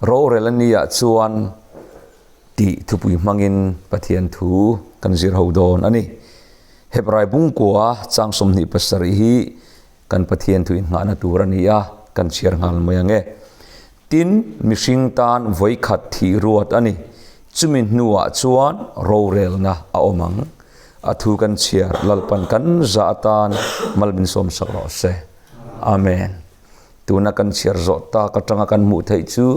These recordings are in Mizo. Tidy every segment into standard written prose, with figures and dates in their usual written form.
Rorel a nia chuan tih thupui hmangin Pathian thu kan zir ho dawn a ni. Hebrai bungkua chang 27 hi kan Pathian thu innghahna tur a ni a, kan chhiar nghal mai ang e. Tin, mihring tan vawikhat thih ruat a ni. Chumi hnuah chuan rorelna a awm ang. A thu kan chhiar Lalpan kan zah atan mal min sawmsak rawh se. Amen. Tuna kan chhiar zawh tak atanga kan hmuh theih chu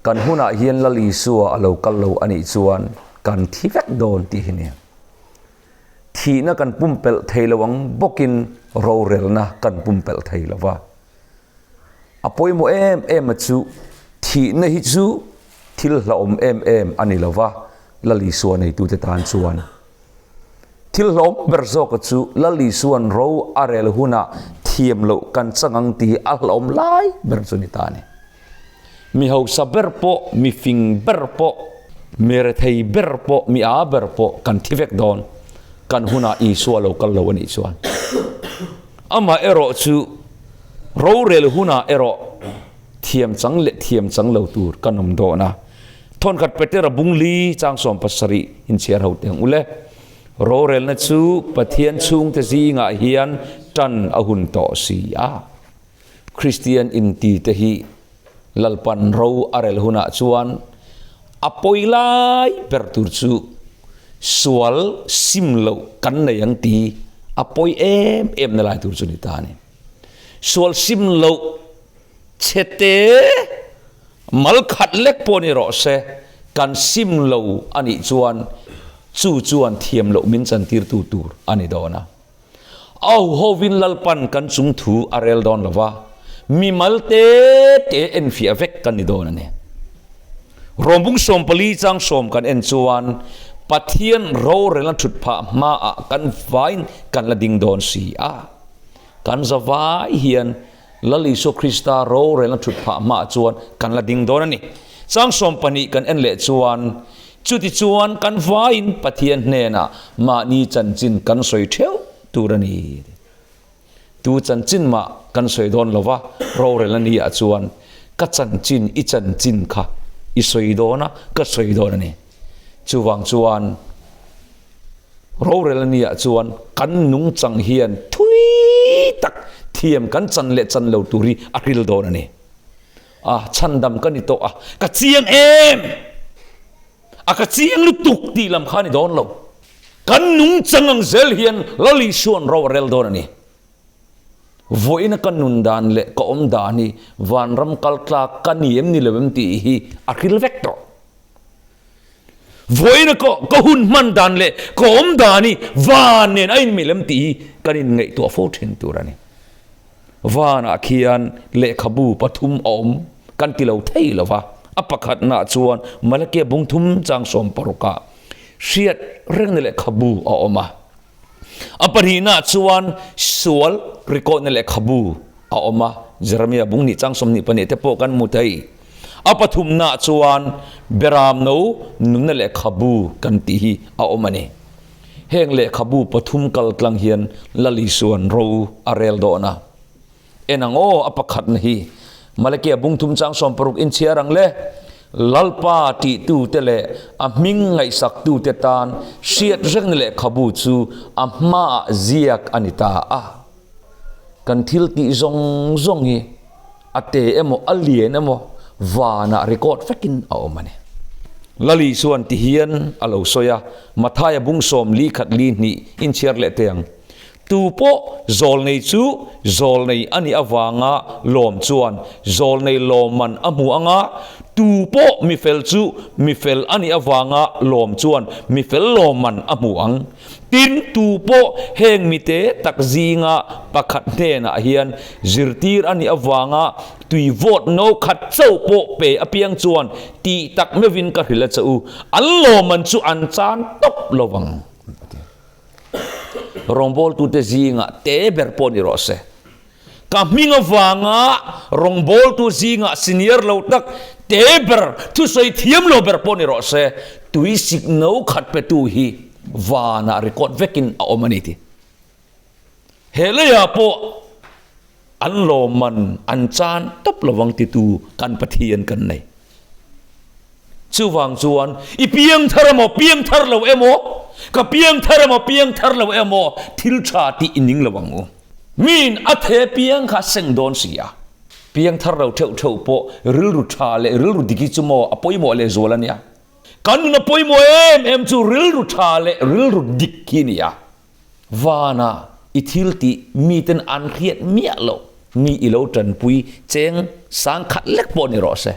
kan hunah hian Lal Isua a lo kal lo a nih chuan kan thi vek dawn tih hi ni. Thihna kan pumpelh thei lo ang bawkin rorelna kan pumpelh thei lo va. A pawimawh em em a chu thihna hi chu thil hlauhawm em em a ni lo va, Lal Isua neitute tan chuan. Thil hlawm ber zawka chu Lal Isua'n ro a rel hunah thiam loh kan chang ang tih hi a hlawm lai ber chu ni ta a ni. Mi hausa ber pawh, mi fing ber pawh, mi rethei ber pawh, mi aa ber pawh kan thi vek dawn kan hunah Isua lo kal lo a nih chuan. Amah erawh chu rorel hunah erawh thiam chang leh thiam chang lo tur kan awm dawn a. Thawnkhat Petera bung li chang 70 inchhiar ho teh ang u le. Rorelna chu Pathian chhungte zingah hian tan a hun tawh si a. Kristian inti te hi Lalpan ro a rel hunah chuan a pawi lai ber tur chu sual sim loh kan nei ang ti a pawi em em na lai tur chu ni ta a ni. Sual sim loh chhete mal khat lek pawh ni rawh se, kan sim lo a nih chuan chu chuan thiam loh min chantirtu tur a ni dawn a. Au hovin Lalpan kan chung thu a rel dawn lo va, mi mal te te enfiah vek kan ni dawn a ni. Rawmbung 14 chang 10 kan en chuan Pathian rorelna thut phah hmaah kan vain kan la ding dawn si a. Kan zavai hian Lal Isua Krista rorelna thut phah hmaah chuan kan la ding dawn a ni. Chang 12 kan en leh chuan, Chutichuan kan vaiin Pathian hnenah mahni chanchin kan sawi theuh tur a ni. Tu chanchin mah kan sawi dawn lo va, rorelna ni ah chuan ka chanchin i chanchin kha i sawi dawn a, ka sawi dawn a ni. Chuvang chuan Rorel a nia chuan kan nungchang hian thui tak thiam kan chan leh chan lo tur hi a hril dawn a ni. A chhandam ka ni tawh a, ka chiang em? A ka chiang lutuk tih lam kha a ni dawn lo. Kan nungchang ang zel hian Lal Isua'n ro a rel dawn a ni. Vawiina ka nun dan leh ka awm dan hi vanram kal tlak ka ni em ni lo em tih hi a hril vek tawh. Vawiina ka ka hun hman dan leh ka awm dan hi van nen a inmil em tih hi kan inngaihtuah fo thin tur a ni. Vanah khian lehkhabu pathum a awm kan ti lo thei lo va, a pakhatnaah chuan Malakia bung thum chang 60ah hriat rengna lehkhabu a awm a. A pahnihnaah chuan sual rikawtna lehkhabu a awm a, Jeremia bung hnih chang 22 te pawh kan hmu thei. A pathumnaah chuan Beramno nunna lehkhabu kan tih hi a awm a ni. Heng lehkhabu pathum kal tlang hian Lal Isua'n ro a rel dawn a. En ang aw, a pakhatna hi Malakia bung thum chang 60 inchhiar ang le. Lalpa tihtute leh a hming ngaihsaktute tan hriat rengna lehkhabu chu a hmaah ziak a ni ta a. Kan thil tih zawng zawng hi a te emaw a lian emaw vanah record vekin a awm a ni. Lali chuan tihian a lo sawi a, Mathaia bung 40 khat li hnih inchhiar leh teh ang. Tu pawh zawlnei chu zawlnei a nih avanga lawm chuan zawlnei lawmman a hmu ang a, tu pawh mifel chu mifel a nih avanga lawm chuan mifel lawmman a hmu ang. Tin, tu pawh heng mite tak zinga pakhat hnenah hian zirtir a nih avanga tui vawt no khat chauh pawh pe apiang chuan tih tak meuhin ka hrilh a che u, an lawmman chu an chan tawp lo vang, a ti. Rawngbawltute zingah te ber pawh ni rawh se. Ka hming avanga rawngbawltu zingah senior lo tak te ber, thusawi thiam lo ber pawh ni rawh se, tui sik no khat petu hi vanah record vekin a awm a ni ti. He leiah pawh. An lawmman an chan tawp lovang titu kan Pathian kan nei. Chuvang chuan i piangthar emaw piangthar lo emaw, ka piangthar emaw piangthar lo emaw thil tha tih i ning lo ang u. Miin a the piang kha a seng dawn si a. Piangthar lo theuh theuh pawh rilru tha leh rilru dik hi chu maw a pawimawh leh zual a nia. Kan nun a pawimawh em em chu rilru tha leh rilru dik hi a ni a. Vana i thil tih miten an hriat miah loh mi i lo tanpui cheng sang khat lek pawh ni rawh se.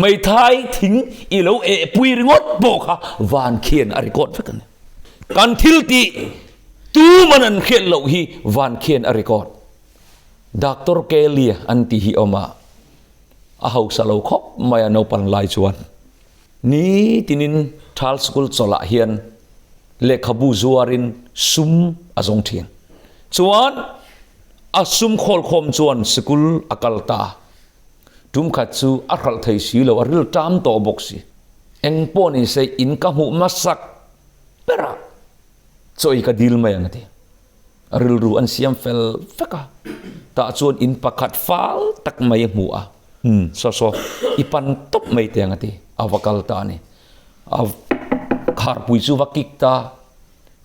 Meithai thing i lo ehpui ringawt pawh kha van khian a record vek a ni. Kan thil tih tuman an hriat loh hi van khian a record. Doctor Kelly an tih hi awm a, a hausa lo khawp mai a naupan lai chuan. Ni tinin Thal School chawlhah hian lehkhabu zuarin sum a zawng thin. Chuan a sum khawlkhawm chuan sikul a kal ta. Tum khat chu a hralh thei si lo, a ril tam tawh bawk si. Eng pawh ni se in ka hmuh hmasak berah chaw i ka dil mai ang a ti. A rilru an siam fel vek a, tah chuan in pakhat fal tak mai a hmu a, Umm, saw saw, i pan tawp mai teh ang a ti, a va kal ta a ni. A kharpui chu va kik ta,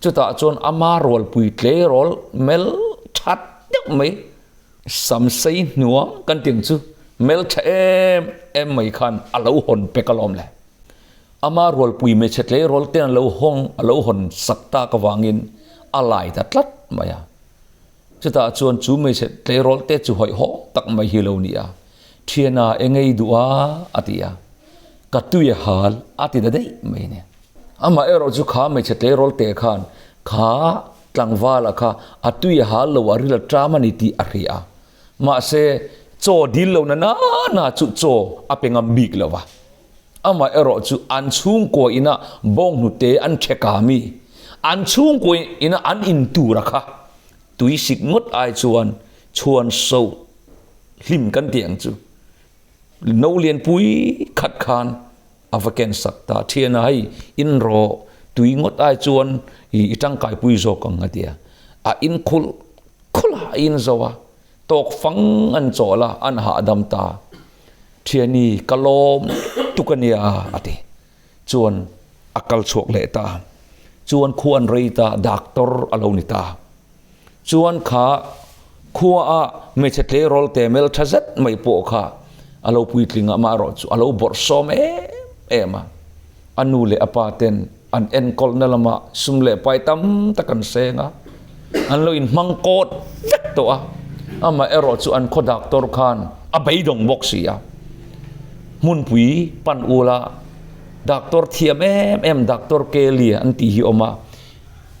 chutah chuan ama rualpui tleirawl mel that deuh mai, sam sei hnuang kan tih ang chu, mel tha em em mai khan a lo hawn pek alawm le. Ama rualpui hmeichhe tleirawl ten a lo hawng a lo hawn sak tak avangin a lai ta tlat mai a. Chutah chuan chu hmeichhe tleirawl te chu hawihhawm tak mai hi a lo ni a, Thiana eng ei duh a? a ti a. Ka tui a hal a ti ta daih mai a ni. Amah erawh chu kha hmeichhe tleirawl te khan kha tlangvala kha a tui a hal lo a ril a ṭam a ni tih a hria a. Mahse chaw dil lo na na na chu chaw a pe ngam bik lo va. Amah erawh chu an chhungkua ina bawnghnute an ṭhek a mi, an chhungkua ina an in tur a kha tui sik ngawt ai chuan chhuan so hlim kan tih ang chu no lianpui khat khan a va ken sak ta. Thiana hei in rawh tui ngawt ai chuan i tangkaipui zawk ang a ti a, a in khulh khulh a, a in zo a. Tawk fang an chawl a, an hahdam ta. Thiani, ka lawm tuk a nia, a ti. Chuan a kal chhuak leh ta. Chuan khua an rei ta, doctor a lo ni ta. Chuan kha khua a hmeichhe tleirawl te mel tha zet mai pawh kha a lo puitling a, amaherawh chu a lo bawrhsawm em em a. A nu leh a pa ten an enkawlna lamah sum leh pai tam tak an seng a, an lo inhmang kawt vek tawh a, amah erawh chu an khaw doctor khan a beidawng bawk si a, hmunpui pan ula doctor thiam em em Doctor Kelly an tih hi awm a,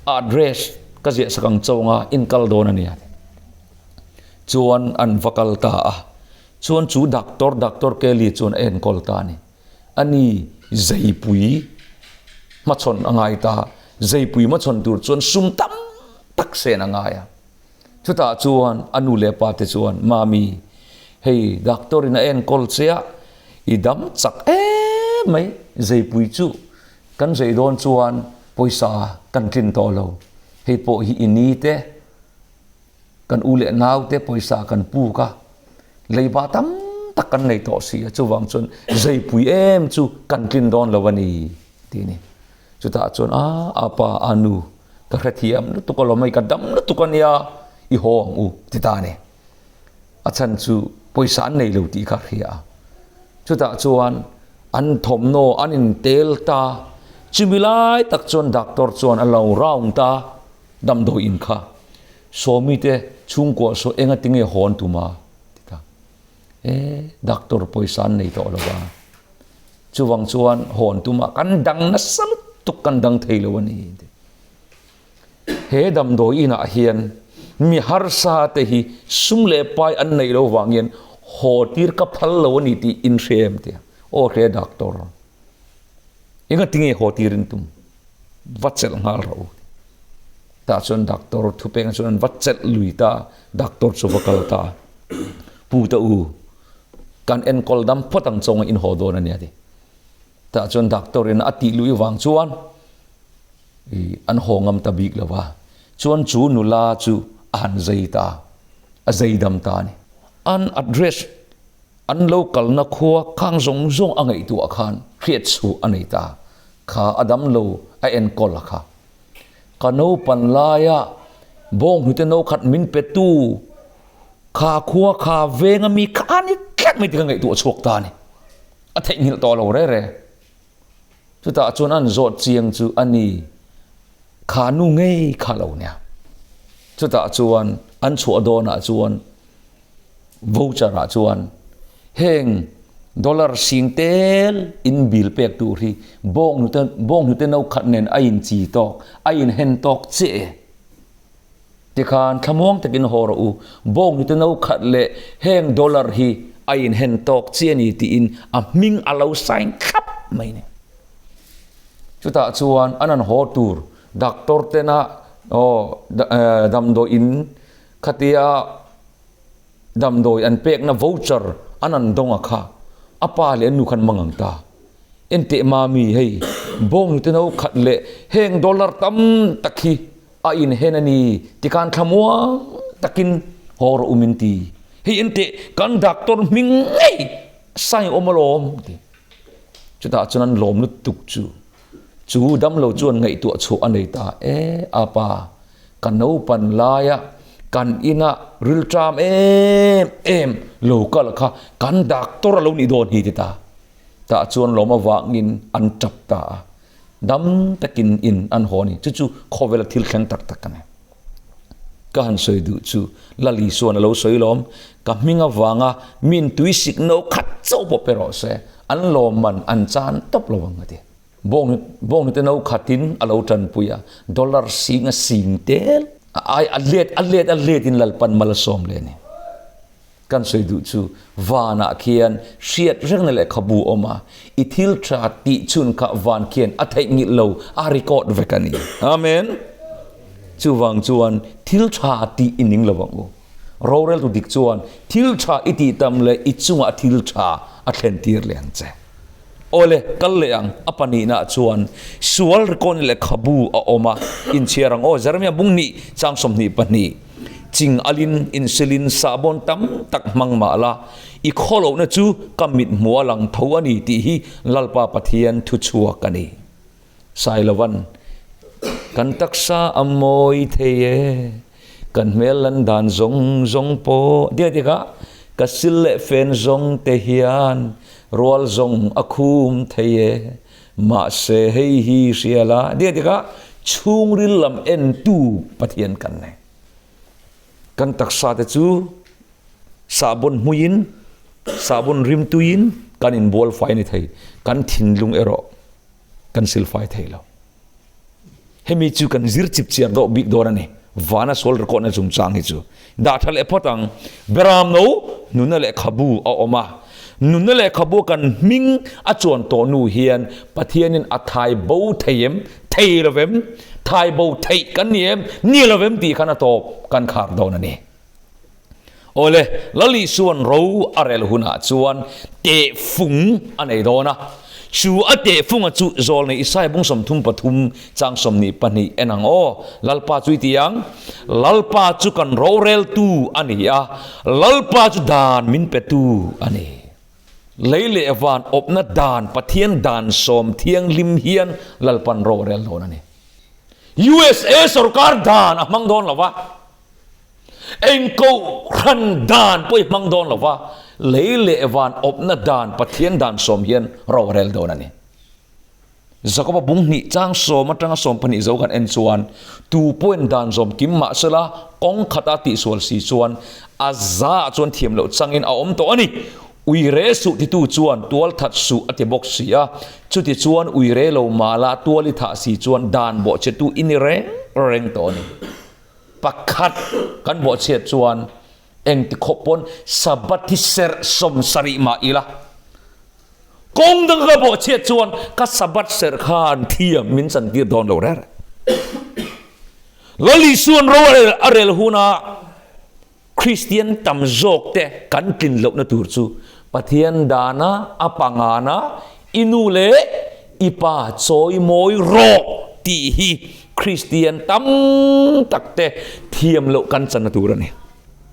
a address ka ziah sak ang chawnga in kal dawn a nia chuan an va kal ta a, chuan chu doctor Doctor Kelly chuan a enkawl ta a ni. A ni, zeipui hmachhawn a ngai ta. Zeipui hmachhawn tur chuan sum tam tak sen a ngai a. Chutah chuan a nu leh pa te chuan, Mami, hei doctor in a enkawl che a, i dam chak em mai, zeipui chu kan zei dawn chuan pawisa kan tlin tawh lo, hei pawh hi i ni te, Kan u leh naute pawisa kan puk a, leiba tam tak kan nei tawh si a, chuvang chuan zeipui em chu kan tlin dawn lo a ni ti a ni. Chutah chuan a apa a nu ka hrethiam lutuk alawm hei ka dam lutuk a nia i haw ang u ti ta a ni. A chhan chu pawisa an nei lo tih kha a hria a. Chutah chuan an thawmhnaw an intel ta, chumi lai tak chuan doctor chuan a lo round ta. Damdawi in kha Sawmi te chhungkua saw enga tinge hawn tum a? ti ta. E, doctor pawisa an nei tawh lo va. Chuvang chuan hawn tum a kan dang nasa lutuk kan dang thei lo a ni ti. He damdawi inah hian mi harsa te hi sum leh pai an neih lo vang hian haw tir ka phal lo a ni tih in hre em tia. Aw hre doctor. Enga tinge haw tir in tum? Va chelh nghal rawh u. Tah chuan doctor thupeng chuan an va chelh lui ta, doctor chu va kal ta. Pu ta u, kan enkawl dam phawt ang chawnga in haw dawn a nia ti. Tah chuan doctor in a tih lui vang chuan i an haw ngam ta bik lo va. Chuan chu nula chu a han zei ta. A zei dam ta a ni. An address, an lo kalna khua khang zawng zawng a ngaihtuah khan hriat chhuah a nei ta. Kha a dam lo a enkawl a kha. Ka naupan laia bawnghnute no khat min petu kha khua kha venga mi kha a ni tlat mai tih ka ngaihtuah chhuak ta a ni. A theihnghilh tawh lo re re. Chutah chuan an zawt chiang chu a ni kha nu ngei kha lo nia. Chutah chuan an chhuah dawnah chuan voucher ah chuan heng dollar sing tel in bill pek tur hi bawnghnute bawnghnute no khat nen a in chi tawk a in hen tawk chiah e. Tikhan thlamuang takin haw rawh u, bawnghnute no khat leh heng dollar hi a in hen tawk chiah a ni tiin a hming a lo sign thlap mai a ni. Chutah chuan an han haw tur doctor tena aw damdawi in khatia damdawi an pekna voucher an han dawng a kha a pa leh a nu khan mang ang ta. Enteh mami hei bawnghnute no khat leh heng dollar tam tak hi A inhen a ni tikhan thlamuang takin haw rawh u min ti. Hei enteh kan doctor hming ngei sign awm alawm ti. Chutah chuan an lawm lutuk chu chu damlo chuan ngaihtuah chhuah a nei ta e a pa ka naupan laia kan ina rilṭam em em lo kal kha kan doctor a lo nih dawn hi ti ta. Tah chuan lawm avangin an ṭap ta a. Dam takin in an haw a ni. Chu chu khawvela thil thleng tak tak a ni. Ka han sawi duh chu Lal Isuan a lo sawi lawm, ka hming avanga min tui sik no khat chauh pawh pe rawh se, an lawm man an chan tawp lo ang a ti. Bawnghnute no khatin a lo tanpui a, dollar sing a sing tel a ai a let a let a letin Lalpan mal a sawm leh a ni. Kan sawi duh chu vanah khian hriat rengna lehkhabu awm a, i thil tha tih chhun kha van khian a theihnghilh lo, a record vek a ni. Amen. Chuvang chuan thil tha tih i ning lo ang u. Roreltu dik chuan thil tha i tih tam leh i chungah thil tha a thlen tir leh ang che. Awle, kal leh ang, a pahnihna chuan sual record lehkhabu a awm a, inchhiar ang aw, Jeremia bung hnih chang 22, Ching alin insilin sahbawn tam tak hmang mah la, i khawlohna chu ka mit hmuh a lang tho a ni tih hi Lalpa Pathian thu chhuak a ni. Sailovan, Kan taksa a mawi thei e, kan hmel lan dan zawng zawng pawh diak diak a, ka sil leh fen zawng te hian rual zawng a khum thei e, mahse hei hi hria la diak diak a, chhungril lam entu Pathian kan nei. Kan taksa te chu sahbawn hmuiin, sahbawn rimtuiin kan inbual fai a ni thei, kan thinlung erawh kan silfai thei lo. Hemi chu kan zir chip chiar dawh bik dawn a ni. Vana sual record na chungchang hi chu dah tha leh phawt ang. Beram no nunna lehkhabu a awm a, nunna lehkhabu kan hming a chuan tawh nu hian Pathianin a thai bo thei em, thei lo vem, thai bo theih kan ni em, ni lo vem tih khan a tawp kan khar dawn a ni. Awle, Lal Isua'n ro a rel hunah chuan tehfung a nei dawn a. Chu a tehfunga chu Zawlnei Isaia bung 33 chang 22 en ang aw. Lalpa chu i ti ang, Lalpa chu kan roreltu a ni a, Lalpa chu dan min petu a ni. Lei leh van awpna dan Pathian dan sawm thianghlim hian Lalpa'n ro a rel dawn a ni. USA sorkar dan a hmang dawn lo va. Eng kohhran dan pawh i hmang dawn lo va, lei leh van awpna dan Pathian dan sawm hian ro a rel dawn a ni. Jakoba bung hnih chang sawm atanga sawm pahnih zo kan en chuan, tu pawhin dan zawm kim mah sela kawng khata tihsual si chuan a za chuan thiam loh changin a awm tawh a ni. Ui re suh titu chuan tual that suh a ti bawk si a, chuti chuan ui re lo mah la tual i thah si chuan dan bawhchhetu i ni reng reng tawh a ni. Pakhat kan bawhchhiat chuan engti khawp pawn Sabbath hi serh 70 mah ila, kawng dang ka bawhchhiat chuan ka Sabbath serh khan thiam min chantir dawn lo reng. Lal Isua'n ro a rel huna Kristian tam zawk te kan tlin lohna tur chu Pathian dana a pangana i nu leh i pa chawimawi rawh tih hi Kristian tam tak te thiam loh kan channa tur a ni.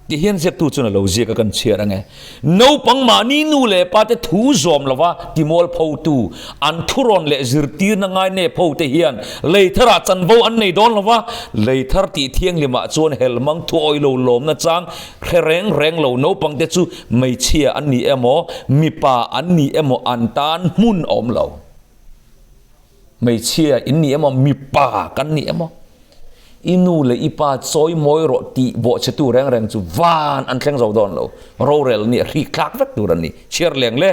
Ti hian ziaktu chuan a lo ziak a kan chhiar ang e. Naupang mahni nu leh pa te thu zawm lova timualphotu, an thurawn leh zirtirna ngainep ho te hian lei tharah chanvo an nei dawn lova, lei thar tih thianghlimah chuan helmang thuawi lo lawmna chang hre reng reng lo naupang te chu hmeichhia an ni emaw, mipa an ni emaw an tan hmun a awm lo. Hmeichhia in ni emaw, mipa kan ni emaw, i nu leh i pa chawi mawi rawh tih bawhchhetu reng reng chu van an thleng zo dawn lo. Rorel nih a hrik thlak vek tur an ni. Chhiar leng le,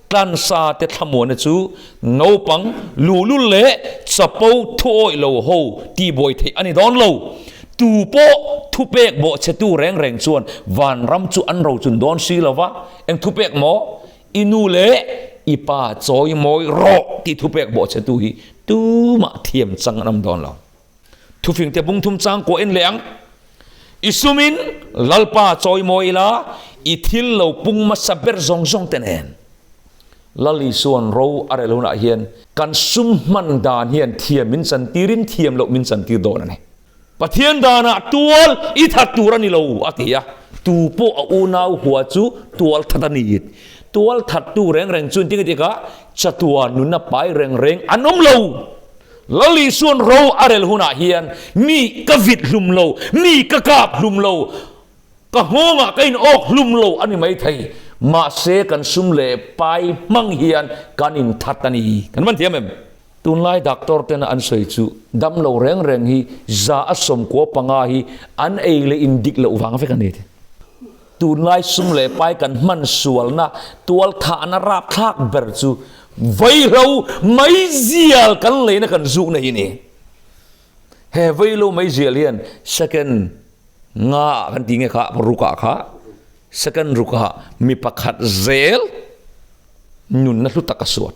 tlansa te thlamuana chu naupang luhlul leh chapo thuawih lo ho tihbuai theih a ni dawn lo. Tu pawh thupek bawhchhetu reng reng chuan vanram chu an rochun dawn si lo va, eng thupek maw? I nu leh i pa chawi mawi rawh tih thupek bawhchhetu hi tumah thiam chang an awm dawn lo. Thufingte bungthum chang kuah en leh ang. I sumin Lalpa chawi mawi ila, i thil lo pung hmasa ber zawng zawng te nen. Lal Isua'n ro a rel hunah hian kan sum hman dan hian thiam min chantirin thiam loh min chantir dawn a ni. Pathian danah tual i that tur a ni lo, a ti a. Tu pawh a unau hua chu tual that a ni. Tual thattu reng reng chu engtin nge tikah chatuan nunna pai reng reng an awm lo. Lal Isua'n ro a rel hunah hian mi ka vit hlum lo, mi ka kap hlum lo, ka nghawngah ka inawk hlum lo a ni maithei. Mahse kan sum leh pai hmang hian kan inthat a ni. Kan van thiam em? Tunlai doctor tena an sawi chu damlo reng reng hi 195 hi an ei leh in dik loh vang vek a ni ti. Tunlai sum leh pai kan hman sualna tualthahna rapthlak ber chu vaihlo meizial kan leina kan zukna hi a ni. He vaihlo meizial hian second nga ah kan ti nge kha rukah kha second rukah mi pakhat zel Nunna hlu tak a suat.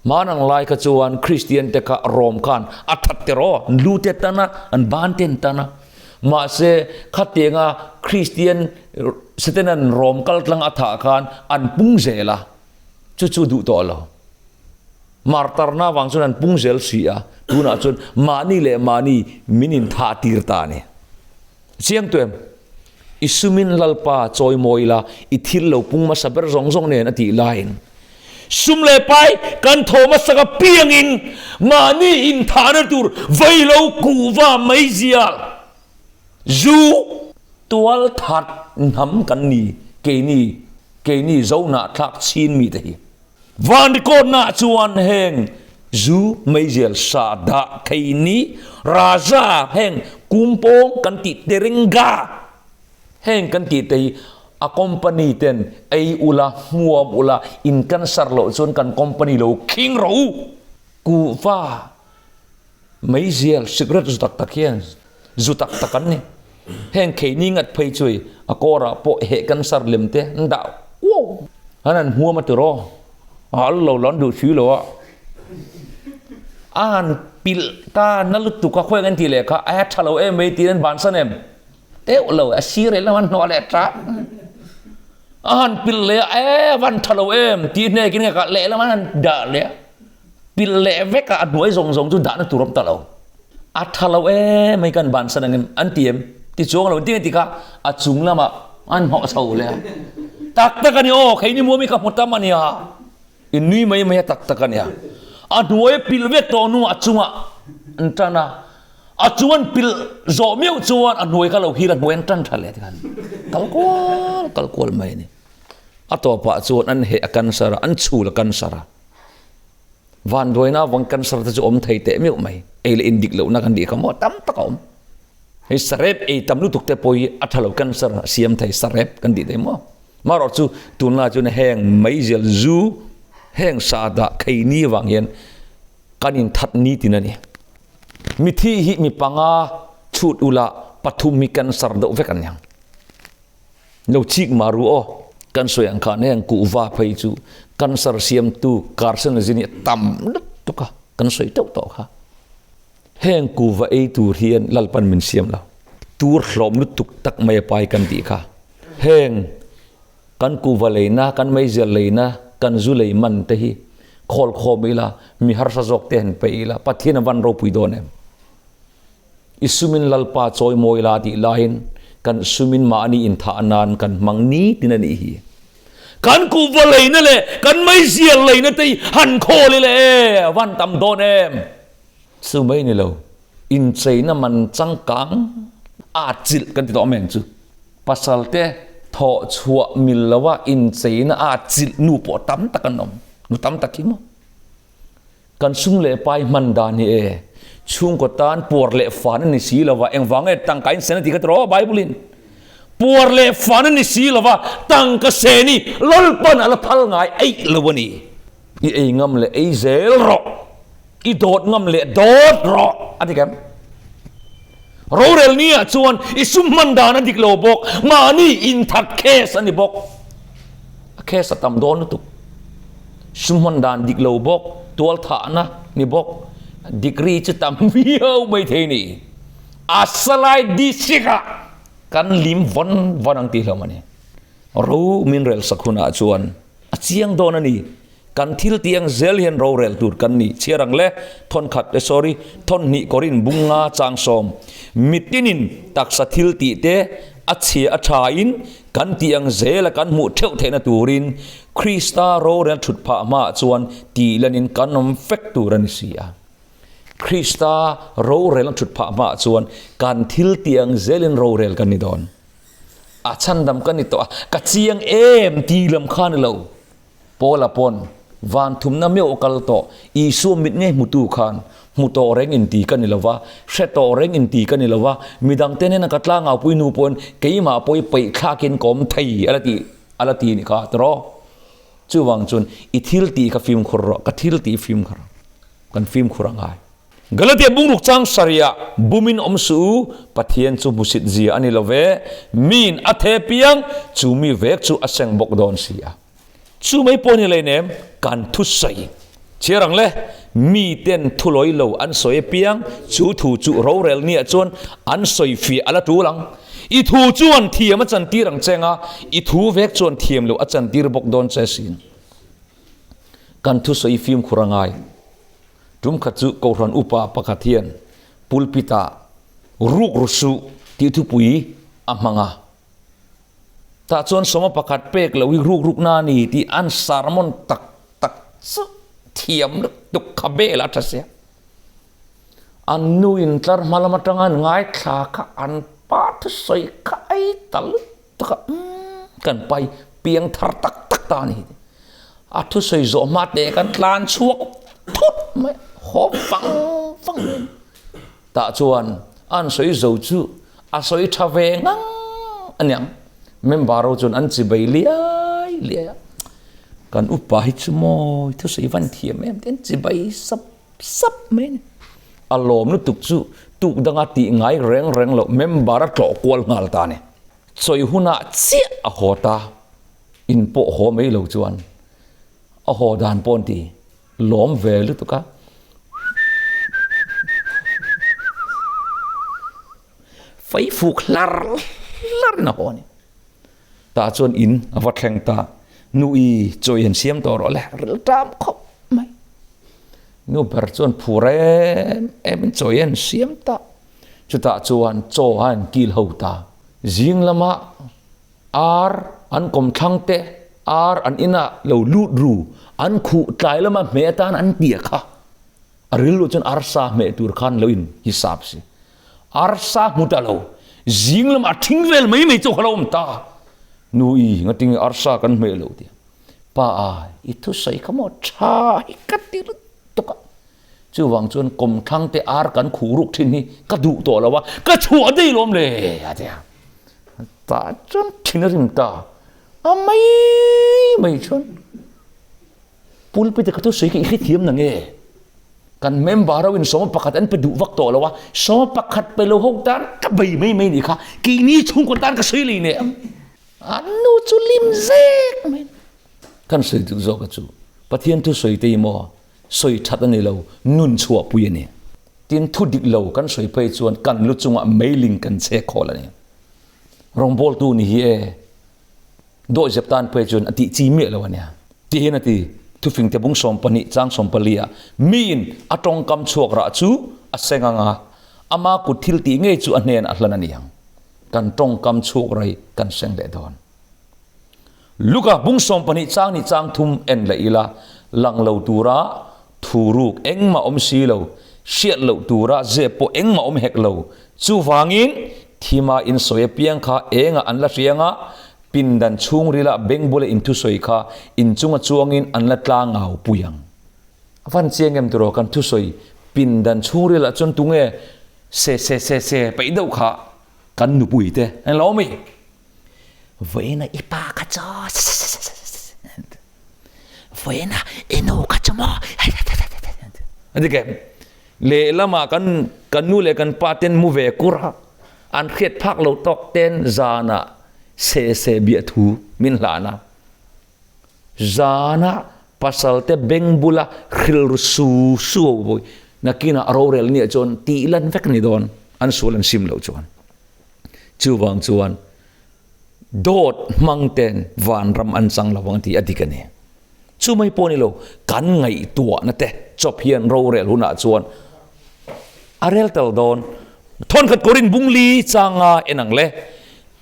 Hmanang lai kha chuan Kristian te kha Rom khan a that te rawh, an lu te tan a, an ban te an tan a. Mahse, khatianga Kristian Setanan Rom kal tlang a thah khan an pung zel a, chu chu duh tawh lo. Martarna vang chuan an pung zel si a, tunah chuan mahni leh mahni min inthah tir ta a ni. Chiang tu em? I sumin Lalpa chawi mawi la, i thil lo pung hmasa ber zawng zawng nen a tih laiin sum leh pai kan thaw hmasak apiangin mahni inthahna tur vailo kuhva meizial zu tual that hnam kan ni keini keini Zohnahthlak chin mite hi. Van record-naah chuan heng zu, meizial, sa, dah, theini, raja, heng kumpawng kan tih terenga heng kan tih te hi a company ten ei ula, hmuam ula, in cancer loh chuan kan company lo khing rawh u. Kuhva Meizial, cigarette zu tak tak hian zu tak tak an ni. Heng kheini ngat phei chu a kawrah pawh heh cancer lem te an dah uau. An han hmuam a tiraw, a al lo la an duh si lo a. A han pilh ta na lutuk a khawi an tih leh kha a tha lo em mai tiin an bansan em? Teuh lo, a sir leh lam an hnawh leh ta. A han pilh leh a, e van tha lo em tih hnekin nge kha lehlam an han dah leh a. Pilh leh vek a, a hnuai zawng zawng chu dahna tur awm ta lo. A tha lo em mai kan bansan ang em an ti em? Ti chuang lo ti kha a chung lamah an hnawh chho leh a. Tak tak a ni aw, kheini muami ka hmu tam a nia. I nui mai mai a tak tak a nia. A hnuai pilh vek tawh hnuah a chungah an tan a, a chung an pilh zawh miauh chuan a hnuai kha lo hil a hnuai an tan tha leh tikhan kal kual kal kual mai a ni. A tawpah chuan an heh a cancer a, an chhul a cancer a. Vanduaina avang cancer te chu awm thei teh meuh mai. Ei leh indik lohna kan nih kha maw tam tak a awm. Hei sarep ei tam lutuk te pawh hi a tha lo cancer a siam thei sarep kan tih thei maw. Marawh chu tunlai chuan heng meizial zu heng sa dah khei ni avang hian kan inthat ni tin a ni. Mithi hi mi panga chhut ula pathum hi cancer deuh vek an ni ang. Lo chik mah ru aw. Kan sawi ang khan heng kuhva phei chu cancer siamtu carcinogen hi a tam lutuk a, kan sawi teuh tawh kha. Heng kuhva ei tur hian Lalpan min siam lo. Tur hlawm lutuk tak mai a pai kan tih kha. Heng kan kuhva leina, kan meizial leina, kan zu lei man te hi khawl khawm ila, mi harsa zawk te han pe ila, Pathian a van ropui dawn em? I sumin Lalpa chawi mawi la tih laiin Kan sumin mahni inthah nan kan hmang nitin a nih hi. Kan kuhva leina leh kan meizial leina te hi han khawl ila e, a van tam dawn em? Chu mai ni lo, incheina man changkang a chilh kan ti tawh mai ang chu. Pasal te thawh chhuah mil loa incheina a chilh nu pawh tam tak an awm, nu tam tak hi maw? Kan sum leh pai hman dan hi e, chhungkaw tan puar leh fan a ni si lo va, engvang nge tangka in sen a ti kha tiraw Bible in? Puar leh fan a ni si lo va, tangka sen hi Lalpan a la phal ngai eih lo a ni. I ei ngam leh ei zel rawh, i dawt ngam leh dawt rawh a ti kem. Rorel ni ah chuan i sum hman dan a dik lo bawk, mahni inthat case a ni bawk. A case a tam dawn lutuk. Sum hman dan dik lo bawk, tual thahna ni bawk, degree chu tam viau mai thei ni. A salai district ah kan lim vawn vawn ang tih hlawm a ni. Ro min rel sak hunah chuan a chiang dawn a ni. Kan thil tih ang zel hian rorel tur kan ni. Chhiar ang le, thawn khat eh sorry, thawn hnih Korin bunga chang sawm. Mitinin taksa thil tih te a chhia a tha in kan tih ang zela kan hmuh theuh theihna turin Krista rorel thut phah hmaah chuan tih lanin kan awm fek tur a ni si a. Krista rorel thut phah hmaah chuan kan thil tih ang zelin rorel kan ni dawn. A chhandam ka ni tawh a, ka chiang em tih lam kha ni lo. Paula pawn, Van thumna meuh a kal tawh, Isua mit ngei hmutu khan, hmu tawh reng inti ka ni lo va, hre tawh reng inti ka ni lo va, midangte nena ka tlangaupui nu pawn keimah pawh i peih thlakin ka awm thei a la ti a la ti nih kha tiraw? Chuvang chuan i thil tih kha fimkhur rawh, ka thil tih fimkhur kan fimkhur a ngai. Galatia bungruk chang sarih bumin awm suh u, Pathian chu hmusit zia a ni lo ve, miin a the piang, chu mi vek chu a seng bawk dawn si a. Chu mai pawh ni leinem kan thusawi chhiar ang le, miten thulawi lo an sawi apiang, chu thu chu rorel nia chuan an sawi fiah a la tul ang. I thu chuan thiam a chantir ang che nga, i thu vek chuan thiam loh a chantir bawk dawn che sin. Kan thusawi fimkhur a ngai. Tum khat chu Kohhran upa pakhat hian pulpit-ah ruk ru suh tih thupui a hmang a. Tah chuan sawma pakhat pek loh hi ruk ruk na a ni tih an sermon tak tak chu thiam lutuk kha bel a tha sia. An nu in tlar hma lam atanga an ngaithla kha an pa thusawi kha ei ta lutuk a, umm kan pai piang thar tak tak ta a ni. A thusawi zawh hma teh kan tlan chhuak thut mai haw vang vang mai. Tah chuan an sawi zo chu a sawi tha ve ngang a niang. Member ho chuan an chi bei liai liai a, kan upa hi chu maw thusawi van thiam em te an chi bai sap sap mai a ni. A lawm lutuk chu tuk danga tih ngai reng reng loh member a tlawh kual nghal ta a ni. Sawi hunah chiah a haw ta, in pawh haw mai lo chuan a haw dan pawh an ti. Lawm ve lutuk a. Fei fuk hlar hlar in a haw a ni. Tah chuan in a va thleng ta. Nu i chawi han siam tawh rawh le, ril ṭam khawp mai. Nu ber chuan phur em em in chawi an siam ta. Chutah chuan chaw a an kil ho ta. Zing lamah Ar an kawmthlang te, ar an inah lo lut ru, an khuh tlai lama hmeh atan an tia kha. A rilru chuan arsa hmeh tur khan lo in hisap si. Arsa hmu ta lo, zing lama a thing vel mai mai chu kha lo awm ta. Nu i ngatinge arsa kan hmeh lo tia. Pa a, i thusawi kha maw tha hi ka ti lutuk a. Chuvang chuan kawmthlang te ar kan khuh ruk thin hi ka duh tawh lo a, ka chhuah daih lawm le a ti a. Tah chuan thin a rim ta a mai mai chuan pulpit a ka thusawi kha i hrethiam na nge? Kan member ho in sawma pakhat an pe duh vak tawh lo a, sawma pakhat pe lo ho tan ka bei mai mai nih kha, keini chhungkaw tan ka sawi lei nen. A nu chu lim zek mai. Kan sawi duh zawk a chu Pathian thusawi te hi maw sawi that a ni lo, nun chhuahpui a ni. Tin, thu dik lo kan sawi phei chuan kan lu chungah meiling kan che khawl a ni. Rawngbawltu ni hi e, dawihzep tan phei chuan a tih chi miah lo a nia. Ti hian a ti, Thufingte bung 12 chang 14 ah, Miin a tawngkam chhuak rah chu a seng ang a, ama kut thil tih ngei chu a hnen a hlan a ni ang. kan tawngkam chhuak rei kan seng leh dawn. Luka bung 12 chang ni chang thum en leh ila, lang lo tura thu ruk engmah awm si lo, hriat loh tura zep pawh engmah awm hek lo. Chuvangin thima insawi apiang kha engah an la hriang a, pindan chhungrila beng bula inthusawi kha inchunga chuangin an la tlangau pui ang. A van chiang em tiraw kan thusawi pindan chhungril ah chuan tunge se se se se peih deuh kha kan nupui te an lo awm i vawiina i pa kha chaw se se se se se vawiina i nu kha chu maw a dik em lehlamah kan kan nu leh kan pa ten mu ve kur a an hriat phak lo tawk ten zanah se se biahthu min hlan a. Zana pasalte beng bula hrilru su su ho vawi nakinah rorel nia chuan tih lan vek ni dawn an sual an sim loh chuan. Chuvang chuan dawt hmang ten vanram an chang lo ang tih a dik a ni. Chumai pawh ni lo kan ngaihtuahna te chawp hian rorel hunah chuan a rel tel dawn. Thawnkhat Korin bungli changa en ang le.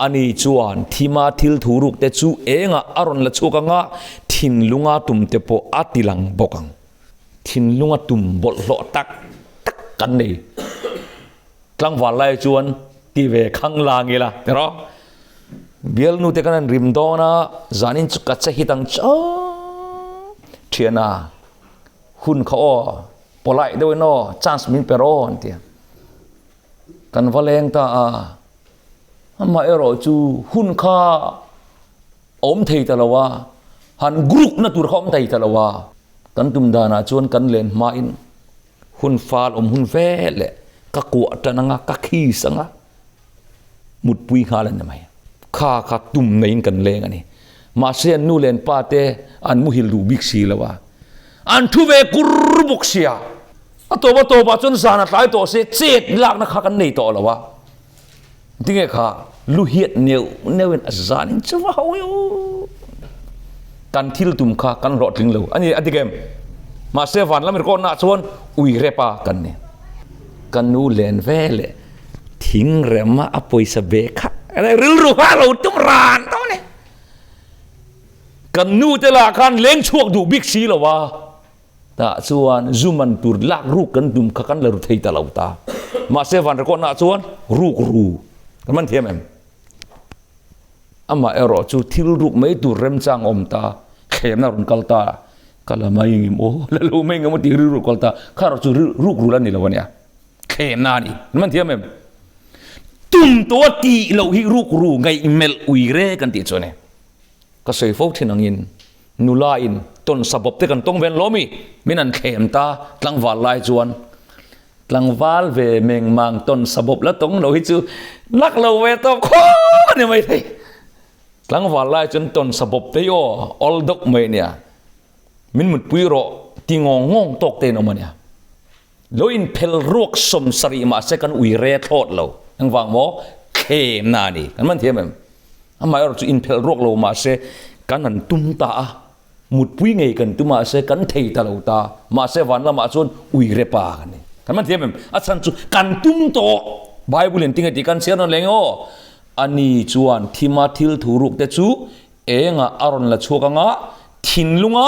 Ani chuan thima thil thu ruk te chu engah a rawn la chhuak ang a, thinlunga tum te pawh a ti lang bawk ang. Thinlunga tum bawlhhlawh tak tak kan nei. Tlangval lai chuan ti ve khang lang ila ti rawh. Bialnu te kan han rim dawn a, zanin chu ka che hit ang chauh. Thiana, hun kha aw, polite deuhin aw, chance min pe rawh an ti a. Kan va leng ta a. Amaherawh chu hun kha a awm thei ta lo a, han group na tur kha a awm thei ta lo a, kan tum danah chuan kan len hmain hun fal awm hun vel leh ka kuah tan anga, ka kiss anga, mutpui nghal a ni mai. Kha kha tum neiin kan leng a ni. Mahse an nu leh an pa te an muhil duh bik si lo a, an thu ve kur bawk sia. A tawp a tawpah chuan zan a tlai tawh se chet lakna kha kan nei tawh lo a. Tinge kha lu hiat neuh neuhin a zanin chu va ho io. Kan thil tum kha kan hlawhtling lo a ni a dik em? Mahse van lam record naah chuan ui repa kan ni. Ka nu len ve leh thing rema a pawisa ve kha rilru kha a lo tum ran tawh a ni. Kan nu te lah khan leng chhuak duh bik si lo a. Tah chuan zu man tur lak ruk kan tum kha kan la ru thei ta lo ta. Mahse van record naah chuan ruk ru kan man thiam em? Amah erawh chu thil ruk mai tur remchang awm ta, thlemna rawn kal ta, ka la mai ngem aw, la lo mai ngem aw tih rilru kal ta, kha erawh chu ruk ru la ni lo a nia, thlemna a ni. Kan man thiam em? Tum tawh a tih loh hi ruk ru ngaihmelh ui re kan tih chu a ni. Ka sawi fo thin angin nula in tawn sabawp te kan tawng ven lo mi? Min an thlem ta tlangval lai chuan tlangval ve meng mang tawn sabawp la tawng lo hi chu lak lo ve tawp khawp a ni mai thei. Tlangval lai chuan tawn sabawp te hi aw awl deuh mai ania min mutpui rawh ti ngawng ngawng tawk te in awm ania. Lo inphel ruak 70 mahse kan ui re thlawt lo. Engvang maw? Thlemna a ni. Kan man thiam em? Amaherawh chu inphel ruak lo mahse kan han tum ta a, mutpui ngei kan tum mahse kan thei ta lo ta. Mahse van lamah chuan ui re pa kan ni. Kan man thiam em? A chhan chu kan tum tawh. Bible in tinge tih kan chhiar nawn leng aw. Ani chuan thima thil thu ruk te chu engah a rawn la chhuak anga thinlunga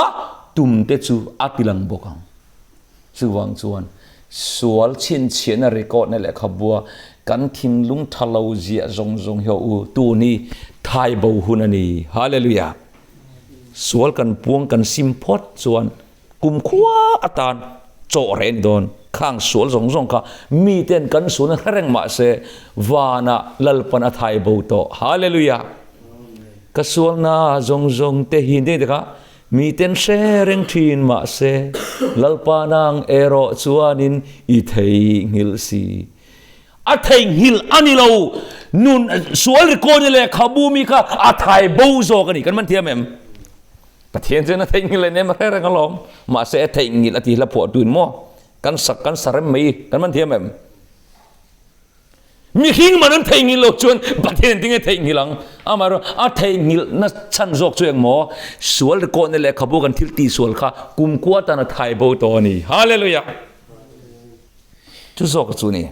tum te chu a tilang bawk ang. Chuvang chuan sual chhinchhiahna record-na lehkhabua kan thinlung tha lo ziah zawng zawng hi u tun hi thai bo hun a ni. Hallelujah! Sual kan puang kan sim phawt chuan kumkhua atan chawh reh a ni dawn. Khang sual zawng zawng kha miten kan sualna hre reng mah se vanah Lalpan a thai bo tawh. Hallelujah! Ka sualna zawng zawng te hi ni te kha Miten hre reng thin mahse, Lalpa nang erawh chuanin i theihnghilh si. A theihnghilh a ni lo, nun sual rikawni lehkhabu mi kha a thai bo zawk a ni. Kan man thiam em? Pathian chuan a theihnghilh leh nem a hre reng alawm. Mahse a theihnghilh a ti hla phuah tuin maw? Kan sak kan sa rem mai, kan man thiam em? Mihring man an theihnghilh loh chuan Pathian tinge theihnghilh ang? Amaherawh a theihnghilhna chhan zawk chu engmaw? Sual rikawhna lehkhabu kan thil tihsual kha kumkhua tan a thai bo tawh a ni. Hallelujah! Chu zawk chu a ni.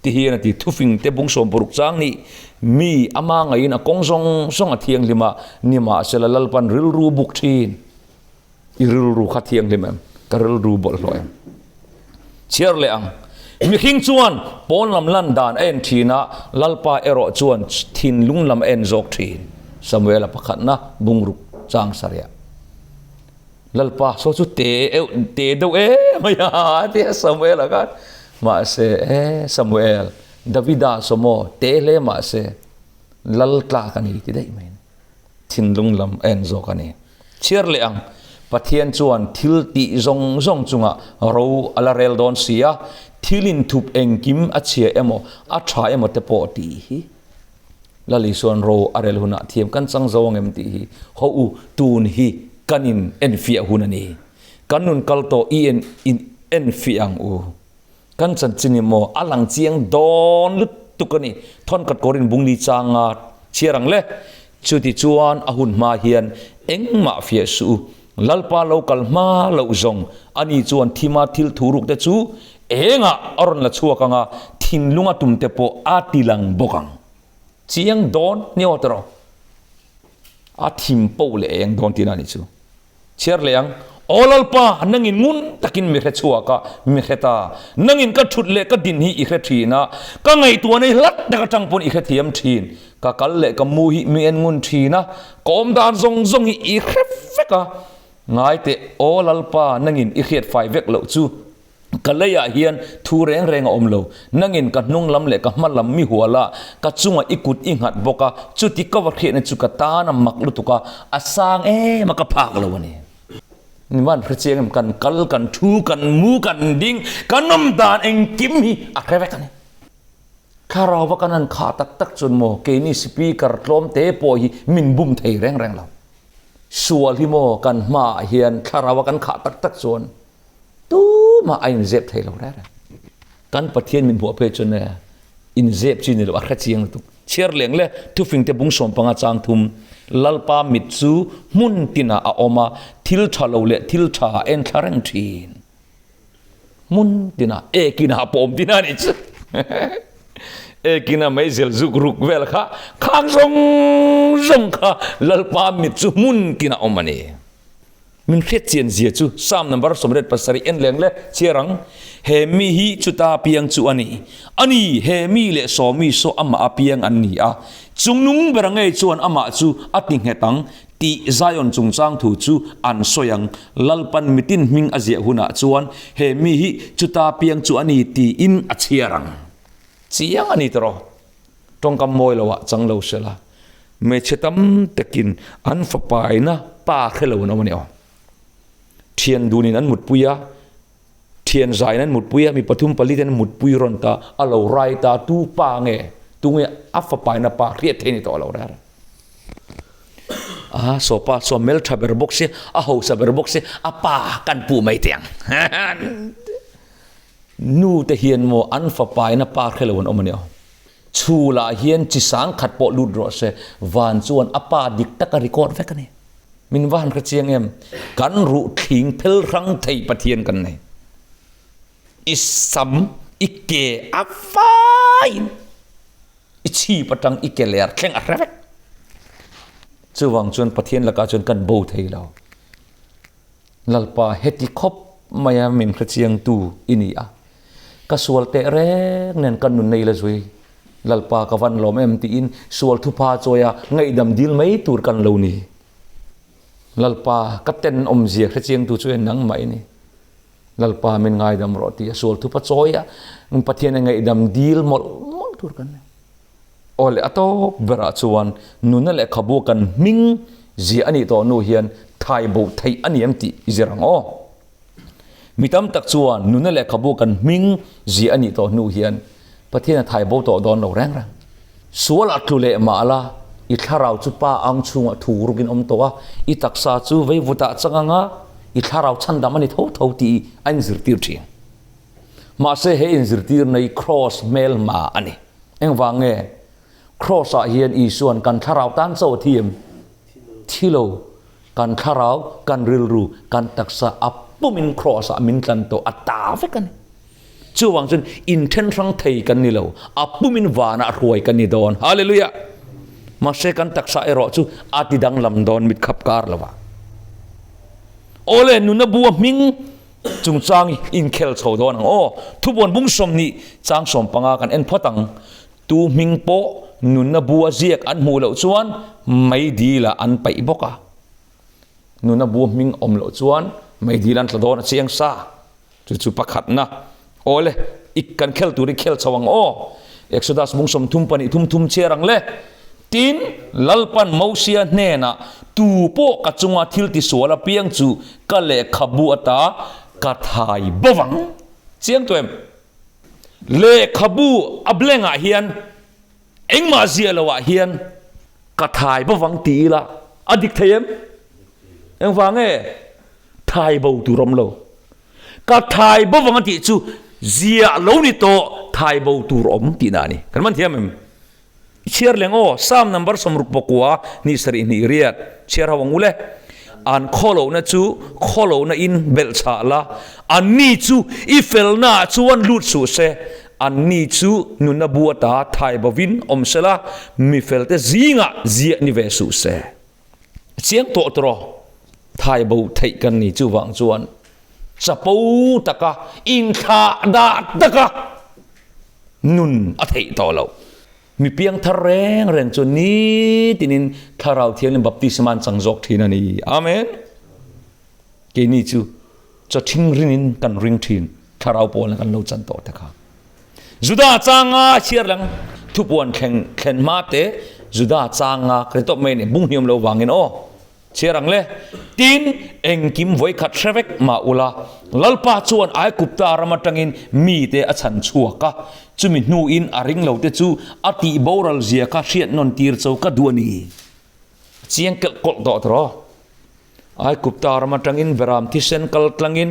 Ti hian a ti, Thufing te bung 60 chang nih mi ama ngaiin a kawng zawng zawng a thianghlim a, nimahsela Lalpan rilru buk thin. I rilru kha thianghlim em? Ka rilru bawlhhlawh em? Chhiar leh ang. Mihring chuan pawn lam lan dan a en thin a, Lalpa erawh chuan thinlung lam a en zawk thin. Samuela pakhatna bungruk chang sarih. Lalpa saw chu te euh te deuh em mai a a ti a Samuel-a khan. Mahse e Samuel, Davida saw maw te hle mahse lal tlak a ni ti daih mai a ni. Thinlung lam a en zawk a ni. Chhiar leh ang, Pathian chuan thil tih zawng zawng chungah ro a la rel dawn si a, thil inthup engkim a chhia emaw a tha emaw te pawh tih hi. Lal Isuan ro a rel hunah thiam kan chang zo ang em tih hi ho u tun hi kan in enfiah hun a ni. Kan nun kal tawh i en in enfiah ang u. Kan chanchin hi maw a lang chiang dawn lutuk a ni. Thawnkat kawrin bungli changa chhiar ang le. Chuti chuan a hun hma hian engmah fiah suh u. Lalpa lo kal hma loh zawng ani chuan thima thil thu ruk te chu engah a rawn la chhuak ang a, thinlung a tum te pawh a ti lang bawk ang. Chiang dawn ni aw tawh. A thim poh leh eng dawn tihna a nih chu. Chhiar leh ang, Aw Lalpa, nangin ngun takin mi hre chhuak a, mi hre ta. Nangin ka thut leh ka din hi i hre thin a, ka ngaihtuahna hi hlat tak atang pawn i hre thiam thin. Ka kal leh ka mu hi mi en ngun thin a, ka awm dan zawng zawng hi i hre vek a. Ngai teh, Aw Lalpa, nangin i hriat fai vek loh chu. Ka leiah hian thu reng reng a awm lo. Nangin ka hnung lam leh ka hma lam mi hual a, ka chungah i kut i nghat bawk a, chuti ka va hriatna chu ka tan a mak lutuk a, a sang em a ka phak lo a ni. Niman hre chiang em, kan kal, kan thu, kan mu, kan ding, kan awm dan engkim hi a hre vek a ni. Thlarau va kan han khah tak tak chuan maw keini speaker tlawm te pawh hi min bum thei reng reng lo. Sual hi maw kan hmaah hian thlarau a kan khah tak tak chuan Tumah a inzep thei lo reng reng. Kan Pathian min hmuah phei chuan e, inzep chi ni lo, a hre chiang lutuk. Chhiar leng le thufing te bung 15 chang thum, Lalpa mit chu hmun tinah a awm a, thil tha lo leh thil tha a en thla reng thin. Hmun tinah, ekinah pawh awm tina a nih chu. Ekina meizel zuk ruk vel kha, khang zawng zawng kha Lalpa mit chu hmun tinah awm a ni. Min hriat chian zia chu Psalm number 87 en leng le chhiar ang, He mi hi chuta piang chu a ni. A ni, he mi leh sawmi saw amah a piang an ni a. Chungnung bera ngei chuan amah chu a ti nghet ang tih Zion chungchang thu chu an sawi ang. Lalpan mitin hming a ziah hunah chuan he mi hi chuta piang chu a ni tiin a chhiar ang. Chiang a ni tawh. Tawngkam mawi loah chang lo se la, hmeichhe tam takin an fapaina pa hre lo an awm a ni aw. Thian dunin an mutpui a, thian zaiin an mutpui a, mi pathum pali ten an mutpui rawn ta, a lo rai ta, tu pa nge, tu nge a fapaina pa hriat thei ni tawh lo reng. A saw pa saw hmel tha ber bawk si, a hausa ber bawk si, a pa kan puh mai teh ang. Nu te hian maw an fapaina pa hre lo an awm a ni aw. Chhulah hian chi sang khat pawh lut rawh se, van chuan a pa dik taka record vek a ni. Min va han hre chiang em? Kan ruh thling phel hrang thei Pathian kan nei. I sam, i ke a vaiin i chhip atang i ke ler thleng a hre vek. Chuvang chuan Pathian lakah chuan kan bo thei lo. Lalpa heti khawp maia min hrechiangtu i ni a, ka sual teh reng nen ka nun nei la zui. Lalpa ka van lawm em tiin sual thupha chawia ngaihdam dil mai tur kan lo ni. Lalpa ka tenawmzia hrechiangtu chu e nangmah i ni. Lalpa min ngaidam rawh tia sual thupha chawia Pathian a ngaihdam dil mawlh mawlh tur kan ni. Aw le a tawp berah chuan nuna lehkhabu kan hming ziah a nih tawh hnu hian thai bo theih a ni em tih i zir ang aw. Mi tam tak chuan nuna lehkhabu kan hming ziah a nih tawh hnu hian Pathian a thai bo tawh dawn lo reng reng. Sual a tlu leh mah la, i thlarau chu pa ang chhungah thu rukin awm tawh a, i taksa chu veivutah chang anga i thlarau chhandam a ni tho tho tih a inzirtir thin. Mahse he inzirtirna hi Kraws hmelhma a ni. Engvang nge? Kraws ah hian Isuan kan thlarau tan chaw a thi em? Thi lo. Kan thlarau, kan rilru, kan taksa a pumin Kraws ah min tlan tawh a ta vek a ni. Chuvang chuan inthen hrang thei kan ni lo, a pumin vanah hruai kan ni dawn. Hallelujah! Mahse kan taksa erawh chu a ti danglam dawn mit khap kar lo ah. Awle, nuna bua hming chungchang hi inkhel chho dawn ang aw. Thubuan bung 20 chang 15 kan en phawt ang. Tu hming pawh nunna bua ziak an hmuh loh chuan meidil ah an paih bawk a. Nuna bua hming awm loh chuan meidil an tla dawn a chiang sa. Chu chu pakhatna. Awle, i kan khel tur i khel chho ang aw. Exodus bung 30 pahnih thum thum chhiar ang le. Tin, Lalpan Mosia hnenah, Tu pawh ka chunga thil tisual apiang chu ka lehkhabu ata ka thai bo vang. Chiang tu em? Lehkhabu a blank-ah hian engmah ziah loah hian ka thai bo vang ti ila a dik thei em? Engvang nge thai bo tur awm lo? Ka thai bo vang a tih chu ziah lo ni tawh thai bo tur awm tihna a ni. Kan man thiam em? I chhiar leng aw, Psalm number 69 hnih sarih hnih riat chhiar ho ang u le. An khawlohna chu khawlohna in belh chhah la, anni chu i felnaah chuan lut suh se, anni chu nuna bu ata thai bovin awm se la, mi felte zingah ziah ni ve suh se. Chiang tawh tawh thai bo theih kan ni chuvang chuan chapo taka inthlah dah taka nun a theih tawh loh. Mi piangthar reng reng chu nitinin Thlarau Thianghlim baptisma an chang zawk thin a ni. Amen. Keini chu chaw thing rinin kan ring thin, Thlarau pawlna kan lo chan tawh te kha. Juda changa chhiar lang thupuan thleng thlen hma te Juda changa ka ti tawp mai ni bung hniam lo vangin aw. Chhiar ang le. Tin, engkim vawikhat hre vek mah ula, Lalpa chuan Aigupta ram atangin mite a chhan chhuak a, chumi hnuin a ring lote chu a tih boral zia kha hriat nawn tir cho ka duh a ni. A chiang kelh kawlh tawh tawh. Aigupta ram atangin Beram thisen kal tlangin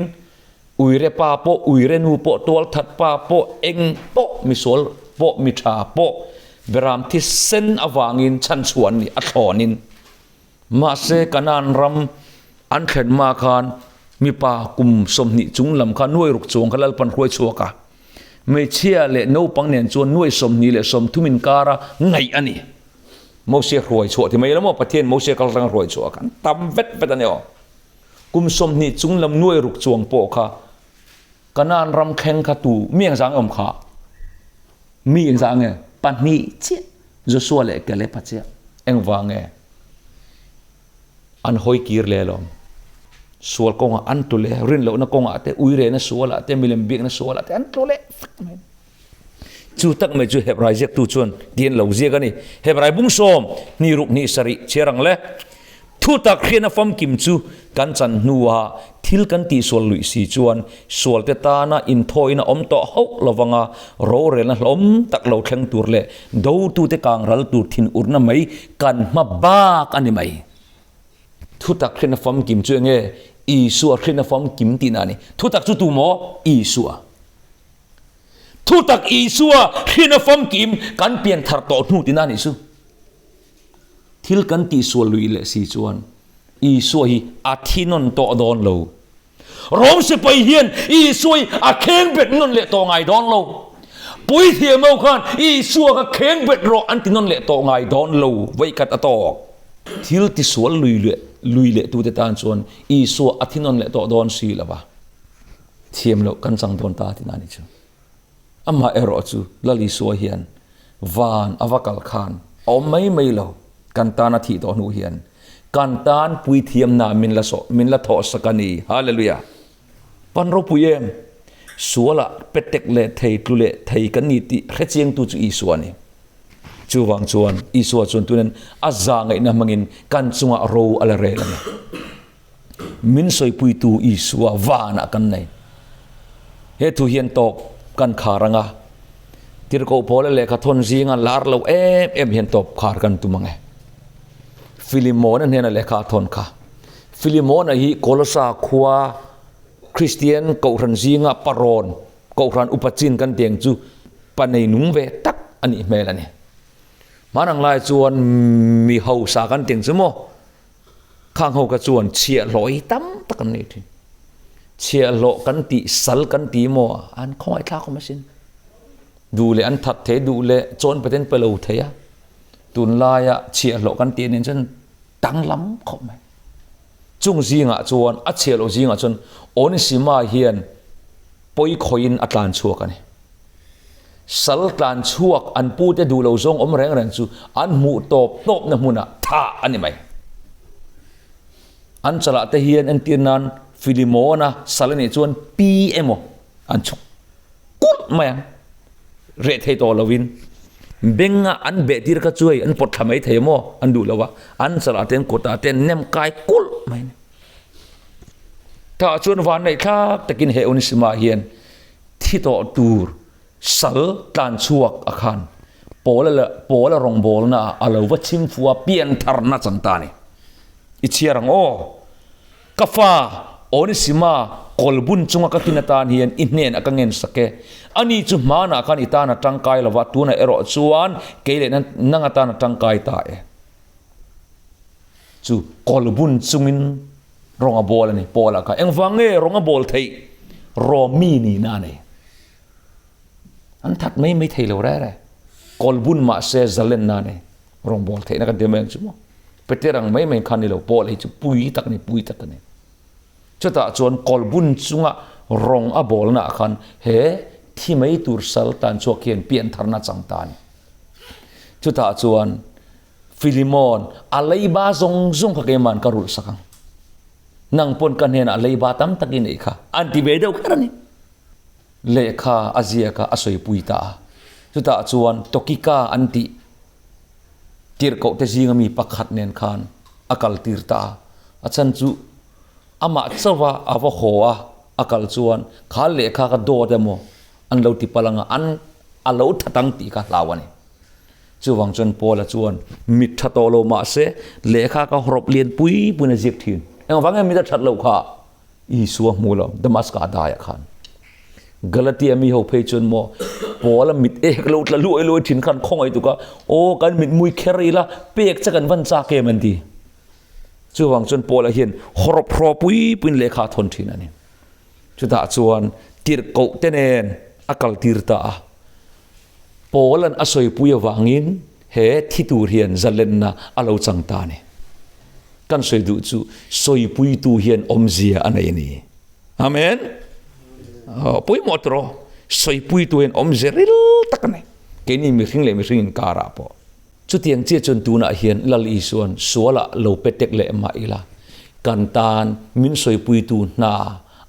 uire pa pawh, uire nu pawh, tualthat pa pawh, eng pawh, misual pawh, mi tha pawh Beram thisen avangin chhan chhuah an ni, a thlawnin. Mahse, Kanaan ram an thlen hma khan mipa kum 20 chung lam kha nuai ruk chuang kha Lalpan hruai chhuak a. Hmeichhia leh naupang nen chuan nuai 20 leh 30 inkara ngaih a ni. Mosia hruai chhuah ti mai lo maw? Pathian Mosia kal atanga hruai chhuah khan tam vet vet a ni aw. Kum 20 chung lam nuai ruk chuang pawh kha Kanaan ram thleng kha tu mi engzah nge awm kha? Mi engzah nge? Pahnih chiah. Joshua leh Caleb-a chiah. Engvang nge? An hawi kir leh alawm. Sual kawngah an tlu leh, rin lohna kawngah te, uirehna sualah te, milem biakna sualah te an tlu leh vek mai. Chu tak mai chu Hebrai ziaktu chuan ti an lo ziak a ni. Hebrai bung sawm, hnih ruk hnih sarih chhiar ang le. Thutak hriatna famkim chu kan chan hnuah thil kan tihsual luih si chuan sualte tana inthawina awm tawh hauh lovanga rorelna hlawm tak lo thleng tur leh dotute kang ral tur thinurna mai kan hma bak a ni mai. Thutak hriatna famkim chu enge? Isua hriatna famkim tihna a ni. Thutak chu tu maw? Isua. Thutak Isua hriatna famkim kan pianthar tawh hnu tihna a nih chu. Thil kan tihsual lui leh si chuan Isua hi a thi nawn tawh dawn lo. Rom sipai hian Isua hi a kheng bet nawn leh tawh ngai dawn lo. Puithiam ho khan Isua ka kheng bet rawh an ti nawn leh tawh ngai dawn lo, vawikhat a tawk. Thil tisual lui leh lui leh tute tan chuan Isua a thi nawn leh tawh dawn si lo va, thiam loh kan chang dawn ta tihna a ni chu. Amaherawh chu Lal Isua hian van a va kal khan a awm mai mai lo, kan tan a thih tawh hnu hian kan tan puithiamna min la sawh min la thawh sak a ni. Hallelujah! Van ropui em! Sualah petek leh thei tlu leh thei kan ni tih hrechiangtu chu Isua a ni. Chuvang chuan Isua chuan tunin a za ngaihna hmangin kan chungah ro a la rel a ni. Min sawipuitu Isua vanah kan nei. He thu hian tawp kan khar anga, Tirhkoh Paula lehkha thawn zinga lar lo em em hian tawp khar kan tum ang e. Filimona hnena lehkha a thawn kha. Filimona hi Kolosa khua Kristian Kohhran zinga parawn, Kohhran upa chin kan tih ang chu pa nei nung ve tak a nih hmel a ni. Hmanang lai chuan mi hausa kan tih ang chu maw? Khang ho kha chuan chhiahhlawh hi tam tak an nei thin. Chhiahhlawh kan tih, sal kan ti maw? An khawngaihthlak awm asin. Duh leh an that thei, duh leh chawn pe te an pe lo thei a. Tunlaia chhiahhlawh kan tih nen chuan danglam khawp mai. Chung zingah chuan, a chhiahhlawh zingah chuan Onisima hian pawi khawihin a tlan chhuak a ni. Sal tlan chhuak an pute duh lo zawng awm reng reng chu an hmuh tawp tawpna hmunah thah a ni mai. An chalah te hian entir nan Filimona sal a nih chuan pi emaw an chhuk kulh mai ang. Reh thei tawh lovin benga an beh tir kha chu hei an pawt thla mai thei maw an duh lo a, an chalah te an kutah te an nem kai kulh mai a ni. Tah chuan vanneih thlak takin he Onisima hian thi tawh tur sal tlan chhuak a khan Paula leh Paula rawngbawlna ah a lo va chhim fu a, piantharna chang ta a ni. I chhiar ang aw. Ka fa, Onisima kawlbun chunga ka kin atan hian i hnenah ka ngen sak e. Ani chu hmanah khan i tan a tangkai lo va, tunah erawh chuan kei leh nang atan a tangkai ta e. Chu kawlbun chungin rawng a bawl a ni. Paula kha engvang nge rawng a bawl theih? Rawmi nihna a nei. An that mai mai thei lo reh reh. Kawlbun mah se zalenna a nei. Rawngbâwl theihna kan ti mai ang chu maw. Peter ang mai mai kha ni lo, Paul hi chu pui tak a ni, pui tak a ni. Chutah chuan kawlbun chunga rawng a bâwlnaah khan he thi mai tur sal tan chhuak hian piantharna a chang ta a ni. Chutah chuan Filimon, a leiba zawng zawng kha keima'n ka rulh sak ang. Nang pawn ka hnenah leiba tam tak i neih kha, an ti ve deuh kher a ni. Lehkha a ziak a, a sawipui ta a. Chutah chuan Tokika an tih tirhkoh te zinga mi pakhat nen khan a kal tir ta a. A chhan chu amah chauha a va haw a, a kal chuan kha lehkha kha dawt emaw an lo ti palh ang a, an a lo that ang tih kha hlau a ni. Chuvang chuan Paula chuan mit tha tawh lo mah se lehkha kha hawrawp lian pui puiin a ziak thin. Engvang nge mit a that loh kha? Isua hmu lo, Damaska daiah khan. Galatia mi ho phei chuan maw, Paula mit ek lo tla luai luai thin khan khawngaih tuk a, aw kan mit mui kher ila, pek che kan van chak em an ti. Chuvang chuan Paula hian hawrawp hraw pui puiin lehkha a thawn thin a ni. Chutah chuan tirhkoh te nen a kal tir ta a. Paula'n a sawipui avangin he thi tur hian zalenna a lo chang ta a ni. Kan sawi duh chu sawipuitu hian awmzia a nei a ni. Amen. Pawimawh tawh sawipuitu hian awmzia ril tak a nei. Keini mihring leh mihring inkarah pawh. Chutiang chiah chuan tunah hian Lal Isua'n sualah lo pe tek leh mah ila, kan tan min sawipuitu hna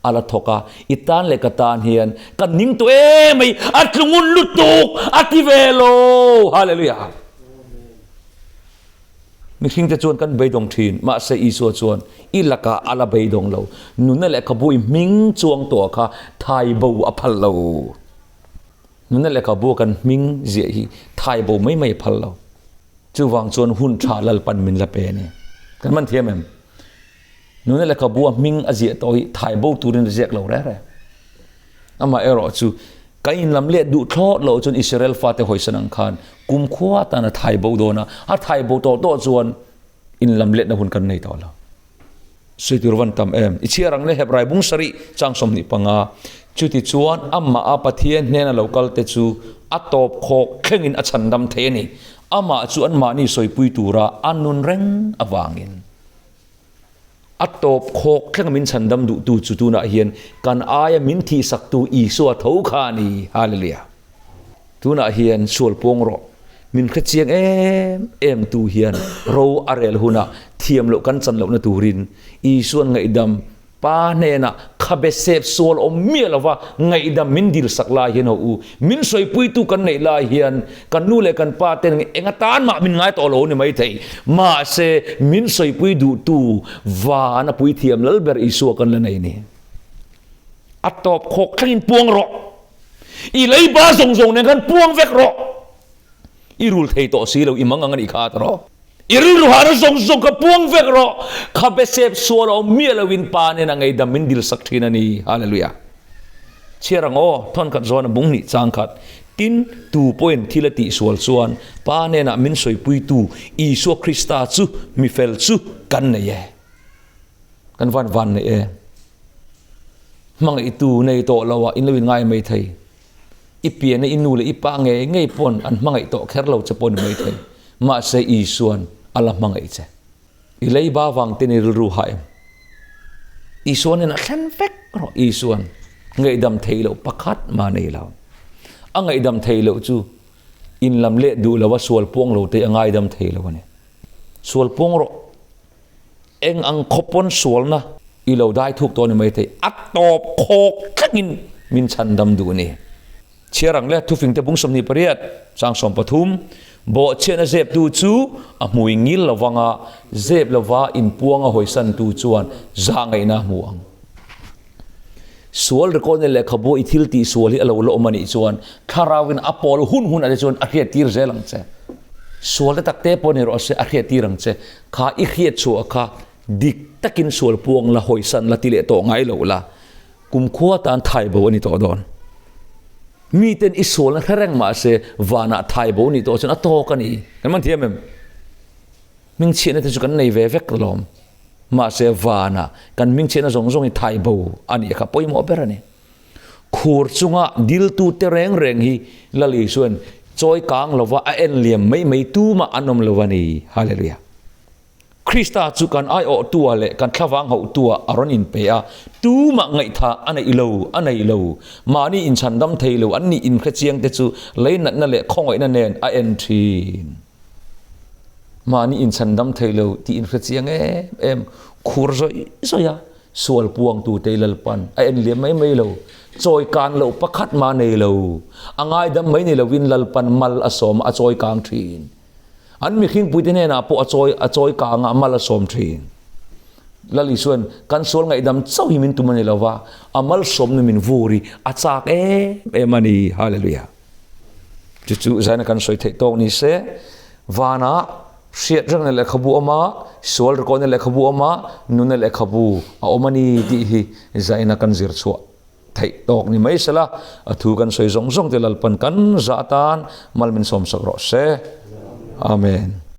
a la thawk a, i tan leh ka tan hian kan ning tawh em mai, a tlungun lutuk a ti ve lo! Hallelujah! Mihringte chuan kan beidawng thin, mahse Isua chuan i lakah a la beidawng lo, nunna lehkhabu i hming chuang tawh kha thai bo a phal lo. Nuna lehkhabu kan hming ziah hi thai bo mai mai phal lo. Chuvang chuan hun tha Lalpan min la pe a ni. Kan man thiam em? Nuna lehkhabu a hming a ziah tawh hi thai bo turin a ziak lo reng reng. Amah erawh chu kan inlam let duh thlawt lo chuan Israel fate hawisan ang khan kumkhua atan a thai bo dawn a, a thai bo tawh tawh chuan inlam letna hun kan nei tawh lo. Sawi tur van tam em? I chhiar ang le Hebrai bung sarih chang 25. Chutichuan amah a Pathian hnena lo kal te chu a tawp khawk thlengin a chhandam thei a ni. Amah chu anmahni sawipui tura a nun reng avangin. A tawp khawk thlenga min chhandam duhtu chu tunah hian kan aia min thihsaktu Isua tho kha a ni. Hallelujah! Tunah hian sual pawng rawh. Min hrechiang em em tu hian ro a rel hunah thiam loh kan chan lohna turin Isua'n ngaihdam Pa hnenah khabe sep sual awm miah lova ngaihdam min dil sak lai hian ho u, min sawipuitu kan neih lai hian kan nu leh kan pa ten eng atan mah min ngai tawh lo ni maithei. Mahse, min sawipui duhtu van a puithiam Lalber Isua kan la nei ni. A tawp khawk thlengin puang rawh. I leiba zawng zawng nen khan puang vek rawh. I rul thei tawh si lo, i mang ang a nih kha ta rawh. I rilru hahna zawng zawng kha puang vek rawh. Khabe sep sual a awm miah loin Pa nen a ngeihdam min dil sak thin a ni. Hallelujah. Chhiar ang aw, thawn khat zawn a bung hnih chang khat. Tin, tu pawhin thil a tih sual chuan Pa hnenah min sawipuitu Isua Krista chu mi fel chu kan nei e. Kan van van nei e. Hmangaihtu nei tawh lo ah in lo in ngai mai thei. I pianna i nu leh i pa ngei ngei pawn an hmangaih tawh kher lo che pawh ni mai thei. Mahse Isuan a la hmangaih che. I leiba vang te ni rilru hah em? Isuan in a thlen vek rawh. Isuan ngaihdam thei loh pakhat mah nei lo. A ngaihdam thei loh chu in lam leh duh lo a sual puang lo te a ngaidam thei lo a ni. Sual puang rawh. Eng ang khawp pawn sualna i lo dai thuk tawh a ni maithei, a tawp khawk thlengin min chhandam duh a ni. Chhiar ang le, thufingte bung 28, chang 13, Bawhchhiatna zeptu chu a hmui ngil lo vanga zep lova inpuanga hawisantu chuan zahngaihna a hmu ang. Sual record-na lehkhabu i thil tih sual hi a lo la awm a nih chuan thlarauin a pawl hun hun ah te chuan a hriattir zel ang che. Sual te tak te pawh ni rawh se a hriattir ang che. Kha i hriat chhuah kha dik takin sual puang la hawisan la ti leh tawh ngai lo la, kumkhua tan thai bo a ni tawh dawn. Miten i sualna hre reng mah se vanah thai bo nih tawh chuan a tawk a ni. Kan man thiam em? Hmingchhiatna te chu kan nei ve vek alawm. Mahse vana kan hmingchhiatna zawng zawng hi thai bo a nih kha pawimawh ber a ni. Khur chunga diltute reng reng hi Lal Isua'n chawi kang lova a en liam mai mai tumah an awm lo a ni. Hallelujah. Krista chu kan aiawhtua leh kan thlavang hauhtua a rawn inpe a, tumah ngaihtha a neih lo, a nei lo. Mahni inchhandam thei lo an nih inhrechiangte chu leinatna leh khawngaihna nen a en thin. Mahni inchhandam thei lo tih inhre chiang em em, khur zawih zawih a, sual puangtute i Lalpan a en liam mai mai lo, chawi kan loh pakhat mah nei lo, a ngaidam mai ni lovin Lalpan mal a sawm a, a chawi kang thin. An mihringpuite hnenah pawh a chawi a chawi kang a, mal a sawm thin. Lal Isuan kan sual ngaihdam chauh hi min tum a ni lo va, a malsawmna min vur hi a chak em em a ni. Hallelujah. Chu chu zaina kan sawi theih tawk ni se, vanah hriat rengna lehkhabu a awm a, sual rikawhna lehkhabu a awm a, nunna lehkhabu a awm a ni tih hi zaina kan zir chhuah theih tawk ni mai sela, a thu kan sawi zawng zawng te Lalpan kan zah atan mal min sawmsak rawh se. Amen.